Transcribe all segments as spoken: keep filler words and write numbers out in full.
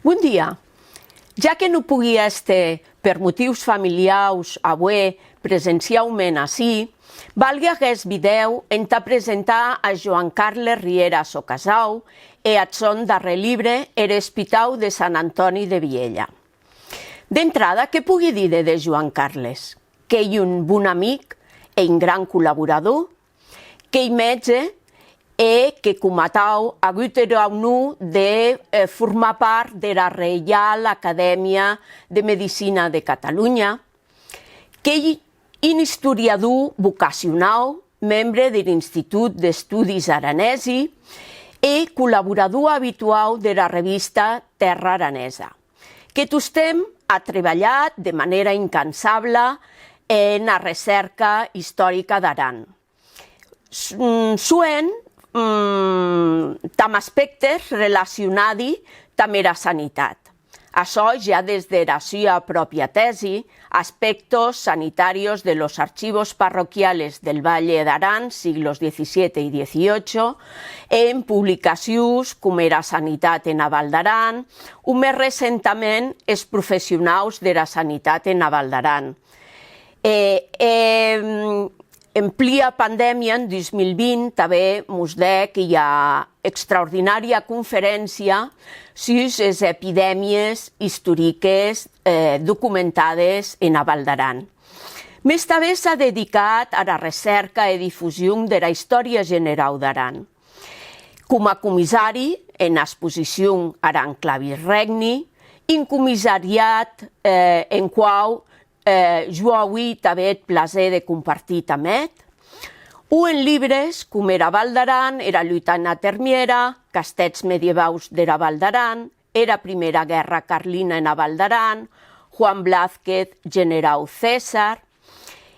Bon dia! Ja que non pogui èster per motius familiaus aué presenciaument ací, valgui aguest vidèo entà presentar a Joan Carles Riera Socasau e ath sòn darrèr libre, Er Espitau de Sant Antòni de Vielha. D'entrada, qué pogui díder de Joan Carles? Qu'ei un bon amic e un gran collaborador, qu'ei mètge e que, coma atau, a agut era aunor de, eh, formar part dera Reial Acadèmia de Medicina de Catalonha, qu'ei un istoriador vocacionau, membre der Institut d'Estudis Aranesi e collaborador abituau dera revista Tèrra Aranesa, que tostemp a trebalhat de manèra incansabla ena recèrca istorica d'Aran. S-, mm, soent, mm, tamb aspèctes relacionadi tamb era sanitat. Açò ja des dera sua pròpia tèsi, Aspectos sanitarios de los archivos parroquiales del Valle de Arán, siglos diecisiete y dieciocho, en publicacions coma Era sanitat ena Val d'Aran, o mès recentament Es professionaus dera sanitat ena Val d'Aran. E, e, en plia pandèmia, en dus mil vint, tanben mos dèc ua extraordinària conferéncia sus es epidèmies istoriques, eh, documentades ena Val d'Aran. Mès tanben s'a dedicat ara recèrca e difusion dera istòria generau d'Aran. Coma comissari ena exposicion Aran Clavis Regni, un commissariat, eh, en quau eh, jo auí tanben eth plaser de compartir tamb eth, o en libres coma Era Val d'Aran, era luta ena Termièra, Castèths medievaus dera Val d'Aran, Era Prumèra Guèrra Carlina ena Val d'Aran, Juan Blázquez, Generau César,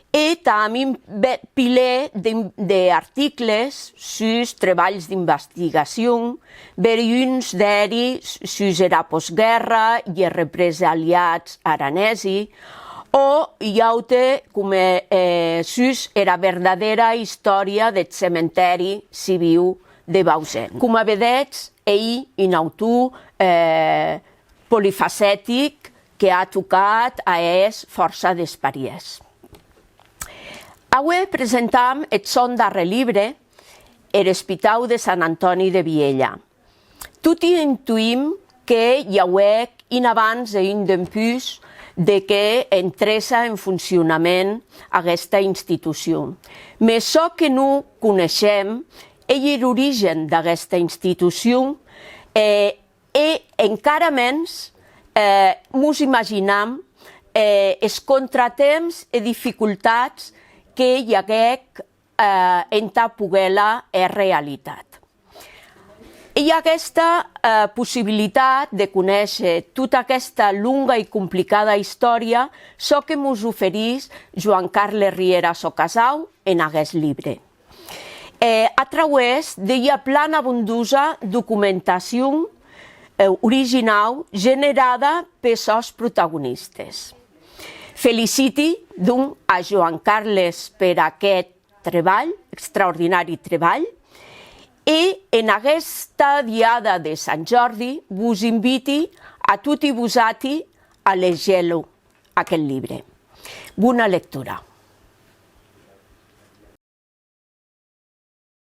e tamb un bèth piler de, d'articles sus trebalhs d'investigacion, veruns d'eri sus era postguèrra e es represaliats aranesi, o un aute coma, eh, sus era verdadèra istòria deth cementèri civiu de Bausen. Coma vedetz, ei un autor, eh, polifacetic que a tocat a hèr fòrça desparièrs. Aué presentam eth sòn darrèr libre, Er Espitau de Sant Antòni de Vielha. Toti intuïm que i auec un abans e un dempús de que entrèsse en foncionament aguesta institucion. Mès çò que non coneishem ei er origen d'aguesta institucion e e encara mens, eh, mos imaginam, eh, es contratemps e dificultats que i aguec, eh, entà poguer-la hèr realitat. E i a aguesta, eh, possibilitat de conéisher tota aquesta longa e complicada istòria, çò que mos oferís Joan Carles Riera Socasau en aguest libre. Eh, a trauès d'ua plan abondosa documentacion, eh, originau generada pes sòns protagonistes. Feliciti, donc, a Joan Carles per aqueth trebalh, extraordinari trebalh, e en aguesta diada de Sant Jòrdi vos inviti a toti vosati a leger-lo, aqueth libre. Bona lectura.